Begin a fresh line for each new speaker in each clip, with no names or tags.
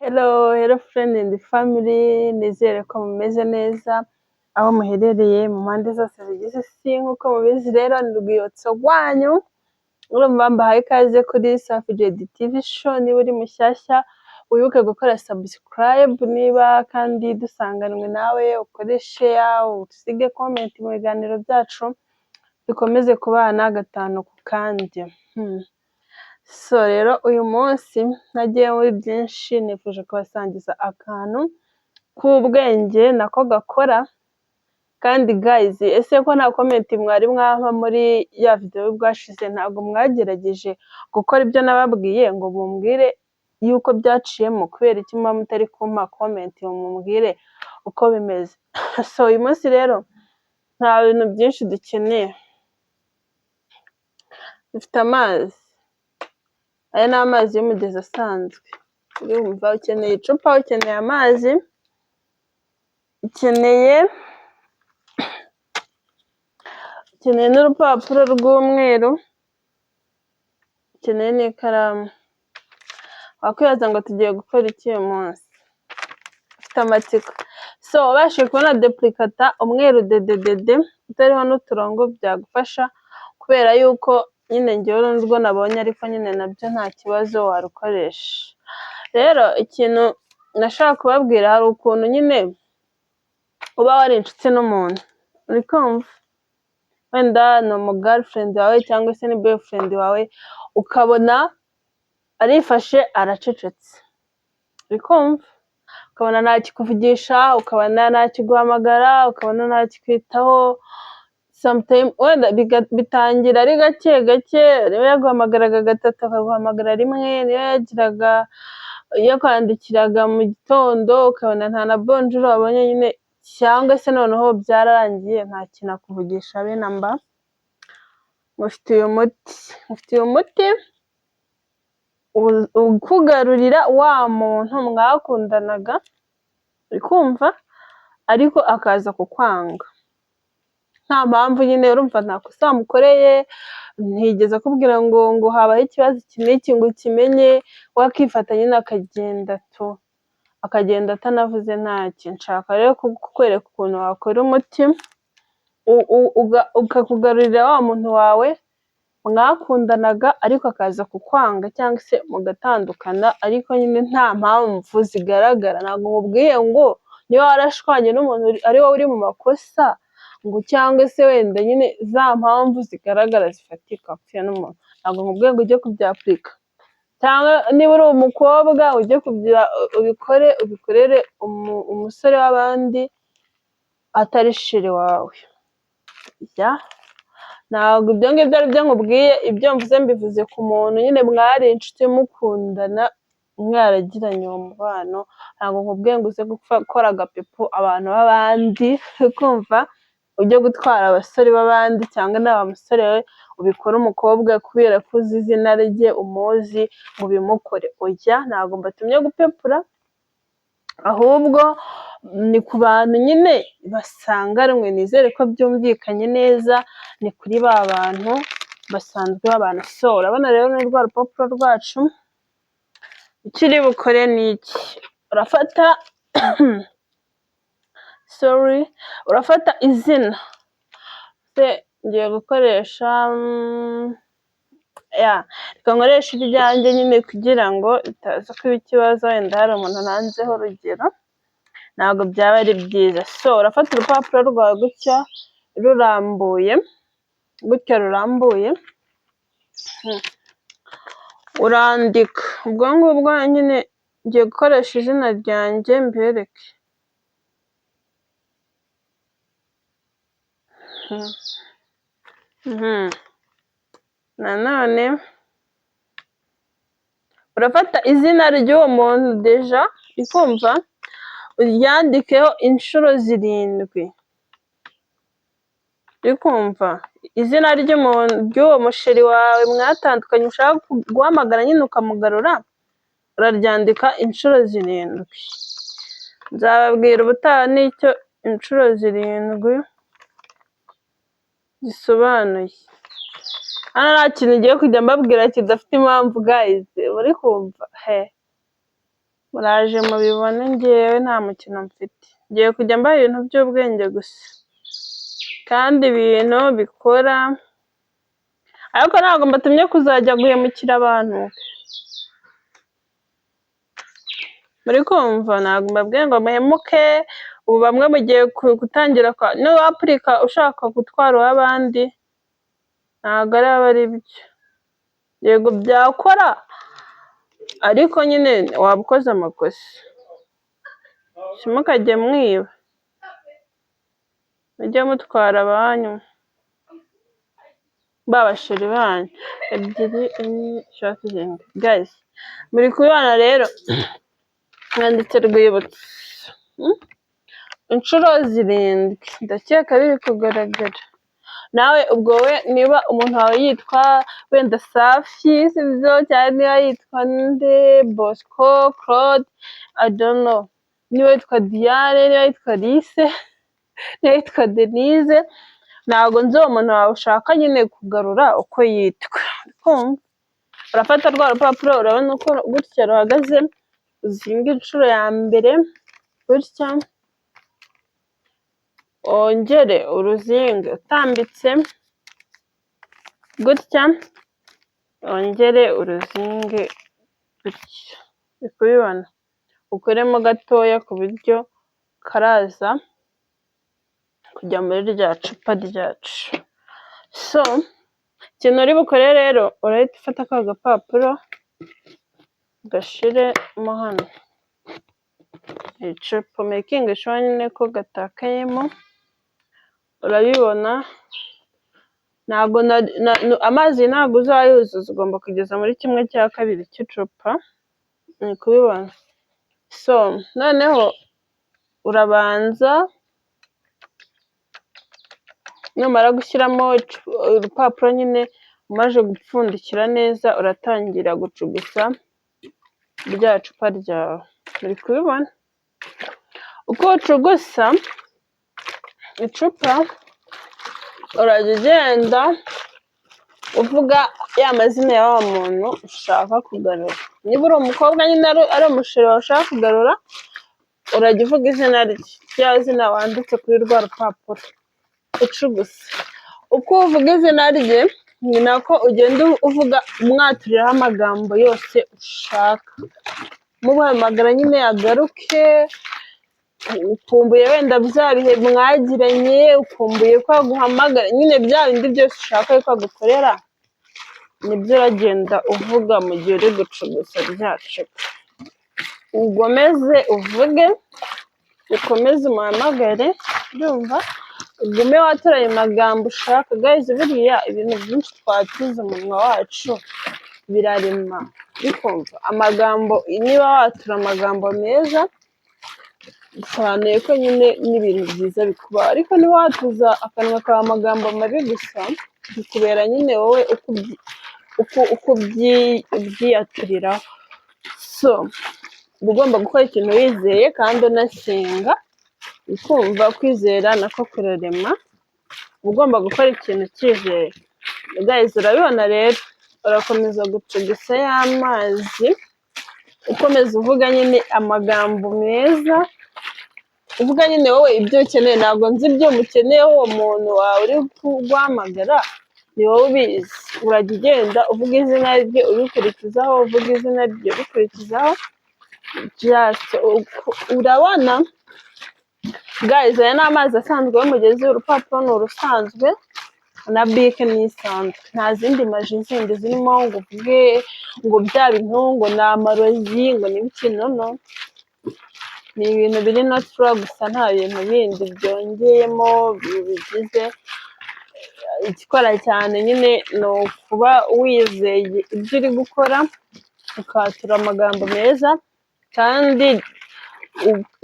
Hello, hello friend and family, nizere ko mumeze neza aho muherereye mu mpande zose zigize isi. Nk'uko mubizi rero, ni Rwibutso rwanyu. Urumva mbahaye ikaze kuri Safi Jedi TV Show. Niba uri mushyashya, wibuke gukora subscribe. Niba kandi dusanganwe nawe, ukore share, usige comment mu biganiro byacu, dukomeze kubana gatanu ku kandi. So rero uyu munsi ntagiye muri byinshi, nifuje kubasangiza akantu k'ubwenge nako gakora. Kandi guys, ese ko nta comment mwari mwampa muri ya video y'ubwashize? Ntabwo mwagerageje gukora ibyo nababwiye ngo mumbwire yuko byaciyemo? Kubera iki muba mutari kumpa comment ngo mumbwire uko bimeze? So uyu munsi rero nta bintu byinshi dukeneye, dufite amazi. Aya ni amazi y'umugezi asanzwe. Urumva ukeneye icupa, ukeneye amazi, ukeneye n'urupapuro rw'umweru, ukeneye n'ikaramu. Wakwibaza ngo tugiye gukora iki uyu munsi? Ufite amatsiko. So ubashije kubona duplicata umweru dededede utariho n'uturongo byagufasha, kubera yuko nyine njyewe uru nirwo nabonye, ariko nyine nabyo nta kibazo, warukoresha. Rero ikintu nashaka kubabwira, hari ukuntu nyine uba wari inshuti n'umuntu, uri kumva wenda ni umu girlfriend wawe cyangwa se ni boyfriend wawe, ukabona arifashe aracecetse, uri kumva ukabona ntakikuvugisha, ukabona ntakiguhamagara, ukabona ntakikwitaho. Sometime wenda bitangira ari gake gake, niba yaguhamagaraga gatatu akaguhamagara rimwe, niba yagiraga yakwandikiraga mu gitondo ukabona nta na bonjour wabonye nyine, cyangwa se noneho byararangiye nta kintu akuvugisha habe na mba. Mufitiye umuti, mufitiye umuti ukugarurira wa muntu mwakundanaga, uri kumva, ariko akaza kukwanga nta mpamvu nyine. Urumva nta kosa wamukoreye, ntiyigeze akubwira ngo habaye ikibazo iki n'iki ngo ukimenye, we akifata nyine akagenda tu, akagenda atanavuze ntacyo. Nshaka rero kukwereka ukuntu wakora umuti ukakugarurira wa muntu wawe mwakundanaga ariko akaza kukwanga, cyangwa se mugatandukana ariko nyine nta mpamvu zigaragara. Ntabwo nkubwiye ngo niba warashwanye n'umuntu ari wowe uri mu makosa, ngo cyangwa se wenda nyine za mpamvu zigaragara zifatika wapfuye n'umuntu, ntabwo nkubwiye ngo ujye kubyapurika, cyangwa niba uri umukobwa ujye ubikore, ubikorere umusore w'abandi atari chéri wawe. Ntabwo ibyo ngibyo ari byo nkubwiye. Ibyo mvuze mbivuze ku muntu nyine mwari inshuti, mukundana, mwaragiranye uwo mubano. Ntabwo nkubwiye ngo uze gukora agapepo abantu b'abandi, kumva ujye gutwara abasore b'abandi, cyangwa nawe wa musore we ubikore umukobwa kubera ko uzi izina rye, umuzi, ngo ubimukore. Oya, ntabwo mbatumye gupepura, ahubwo ni ku bantu nyine basanganwe. Nizere ko byumvikanye neza, ni kuri ba bantu basanzwe babana. So urabona rero ni rwa rupapuro rwacu. Icyo uri bukore ni iki? Urafata, sorry, urafata izina. Se ngiye gukoresha ya, reka nkoreshe iryanjye nyine kugira ngo bitaza kuba ikibazo, wenda hari umuntu nanzeho urugero, ntabwo byaba ari byiza. So urafata urupapuro rwawe gutya rurambuye, gutya rurambuye, urandika. Ubwo ngubwo nyine ngiye gukoresha izina ryanjye mbereke. Nanone urafata izina ry'uwo muntu déjà, ukumva uryandikeho inshuro zirindwi, uri kumva? Izina ry'umuntu, ry'uwo muchéri wawe mwatandukanye ushaka guhamagara nyine ukamugarura, uraryandika inshuro zirindwi. Nzababwira ubutaha n'icyo inshuro zirindwi zisobanuye. Hano nta kintu ngiye kujya mbabwira kidafite impamvu guys, muri kumva he? Muraje mubibone, ngewe nta mukino mfite. Ngiye kujya mbaha ibintu by'ubwenge gusa kandi ibintu bikora, ariko ntabwo mbatumye kuzajya guhemukira abantu. Muri kumva? Ntabwo mbabwiye ngo muhemuke. Ubu bamwe mugiye gutangira, niwapurika ushaka gutwara uw'abandi, ntabwo araba ari byo. Yego byakora, ariko nyine waba ukoze amakosa. Ntimukajye mwiba, mujye mutwara abanyu, ba basheri banyu. Ebyiri, enye, eshatu, zirindwi. Guys, muri kubibona rero, mwanditse Rwibutso inshuro zirindwi, ndakeka biri kugaragara. Nawe ubwo we niba umuntu wawe yitwa wenda Safi, sibyo? Cyangwa niba yitwa nde, Bosco, Claude, I don't know, niba yitwa Diane, niba yitwa Alice, niba yitwa Denise, ntabwo nzi uwo muntu wawe ushaka nyine kugarura uko yitwa. Kumva, urafata rwa rupapuro, urabona uko gutya ruhagaze, uzinga inshuro ya mbere gutya, wongere uruzinge utambitse gutya, wongere uruzinge gutya. Uri kubibona? Ukoremo gatoya ku buryo karaza kujya muri rya cupa ryacu. So ikintu uri bukore rero, urahita ufata ka gapapuro ugashiremo hano icupa, making sure nyine ko gatakayemo. Urabibona, ntabwo amazi ntabwo uzayuzuza, ugomba kugeza muri 1/2 cy'icupa. Uri kubibona? So noneho urabanza, numara gushyiramo urupapuro nyine, umaze gupfundikira neza, uratangira gucugusa rya cupa ryawe. Uri kubibona? Uko ucugusa icupa, urajya ugenda uvuga ya mazina ya wa muntu ushaka kugarura. Niba uri umukobwa nyine, ari umusheri wawe ushaka kugarura, urajya uvuga izina rye, rya zina wanditse kuri rwa rupapuro ucugusa. Uko uvuga izina rye, ni nako ugenda uvuga umwaturiraho amagambo yose ushaka. Muhamagara nyine agaruke, ukumbuye wenda bya bihe mwagiranye, ukumbuye ko aguhamagara, nyine bya bindi byose ushaka ko agukorera, nibyo uragenda uvuga mu gihe uri gucugusa rya cupa. Ugomeze uvuge, ukomeze umuhamagare, urumva? Ugume wature ayo magambo ushaka. Guys, buriya ibintu byinshi twatuza umunwa wacu birarema. Uri kumva? Amagambo, niba watura amagambo meza, bisobanuye ko nyine n'ibintu byiza bikubaho. Ariko niba watuza akanwa kawe amagambo mabi gusa, bikubera nyine wowe uko ubyiyaturiraho. So uba ugomba gukora ikintu wizeye kandi unasenga, ukumva kwizera nako kurarema, uba ugomba gukora ikintu ukizeye. Guys, urabibona rero, urakomeza gucugusa ya mazi, ukomeza uvuga nyine amagambo meza, uvuga nyine wowe ibyo ukeneye. Ntabwo nzi ibyo mukeneyeho uwo muntu wawe uri guhamagara, ni wowe ubizi. Urajya ugenda uvuga izina rye ubikurikizaho, uvuga izina rye ubikurikizaho, just urabona. Guys, aya ni amazi asanzwe y'umugezi, urupapuro ni urusanzwe na bike ni isanzwe. Nta zindi magie zindi zirimo ngo uvuge ngo bya bintu ngo ni amarozi, ngo ni ibiki, no, no. Ni ibintu biri natural gusa, nta bintu bindi byongeyemo bigize. Igikora cyane nyine ni ukuba wizeye ibyo uri gukora, ukatura amagambo meza, kandi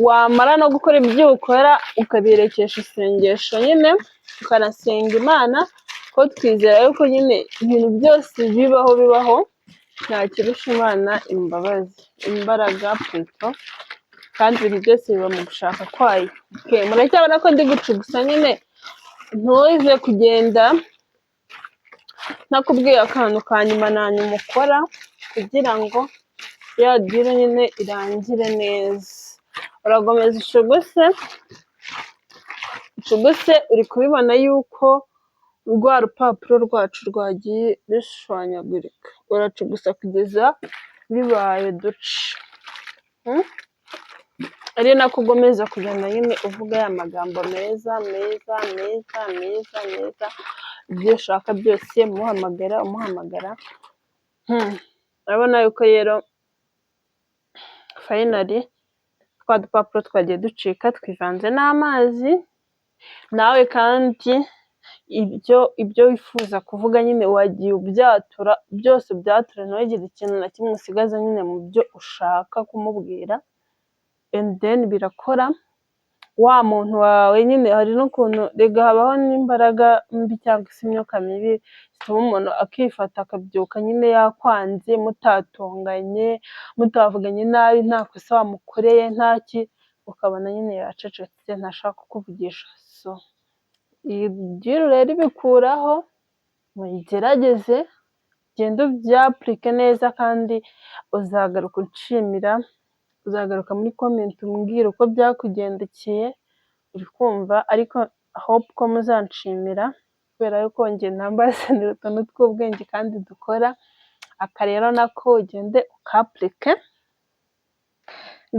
wamara no gukora ibyo ukora ukabirekesha isengesho nyine, ukanasenga Imana, ko twizera yuko nyine ibintu byose bibaho bibaho, nta kirusha Imana imbabazi, imbaraga plutôt, kandi ibintu byose biba mu gushaka kwayo. Muracyabona ko ndi gucugusa nyine, ntuze kugenda ntakubwiye akantu ka nyuma na nyuma ukora kugira ngo Ya deal nyine irangire neza. Urakomeza ucuguse, ucuguse. Uri kubibona yuko rwa rupapuro rwacu rwagiye rushwanyagurika. Uracugusa kugeza bibaye duce, Ari nako ugomeza kugenda nyine uvuga ya magambo meza meza meza meza meza, ibyo ushaka byose, umuhamagara, umuhamagara. Urabona yuko rero finally twa dupapuro twagiye ducika, twivanze n'amazi. Nawe kandi ibyo wifuza kuvuga nyine wagiye ubyatura byose, ubyature, ntugire ikintu na kimwe usigaza nyine mu byo ushaka kumubwira, and then birakora. Wa muntu wawe nyine, hari n'ukuntu rega habaho n'imbaraga mbi cyangwa se imyuka mibi zituma umuntu akifata akabyuka nyine yakwanze, mutatonganye, mutavuganye nabi, nta kosa wamukoreye, ntaki, ukabona nyine yacecetse, ntashaka kukuvugisha. So iyi deal rero ibikuraho. Muyigerageze, ugende ubyapurike neza, kandi uzagaruka unshimira, uzagaruka muri comment umbwira uko byakugendekeye, uri kumva? Ariko hope ko muzanshimira, kubera yuko njye mbazanira utuntu tw'ubwenge kandi dukora. Aka rero nako ugende ukapurike.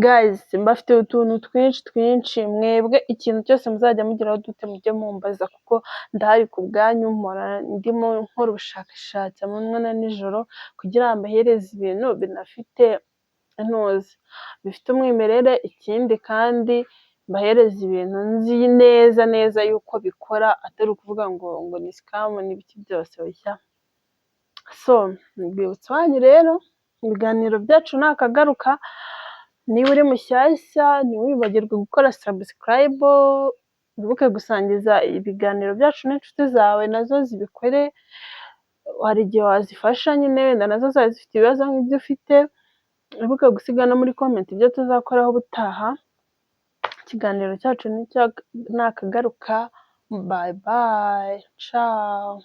Guys, mbafitiye utuntu twinshi twinshi. Mwebwe ikintu cyose muzajya mugeraho dute, mujye mumbaza, kuko ndahari ku bwanyu. Mpora ndimo nkora ubushakashatsi amanywa na nijoro kugira ngo mbahereze ibintu binafite intuza, bifite umwimerere. Ikindi kandi mbahereze ibintu nzi neza neza yuko bikora, atari ukuvuga ngo ni scam n'ibiki byose, oya. So Rwibutso wanyu rero, ibiganiro byacu nakagaruka. Niba uri mushyashya, ntiwibagirwe gukora subscribe, wibuke gusangiza ibiganiro byacu n'inshuti zawe, nazo zibikore. Hari igihe wazifasha nyine, wenda nazo zari zifite ibibazo nk'ibyo ufite. Wibuke gusiga no muri comment ibyo tuzakoraho ubutaha. Ikiganiro cyacu nakagaruka. Bye bye, ciao.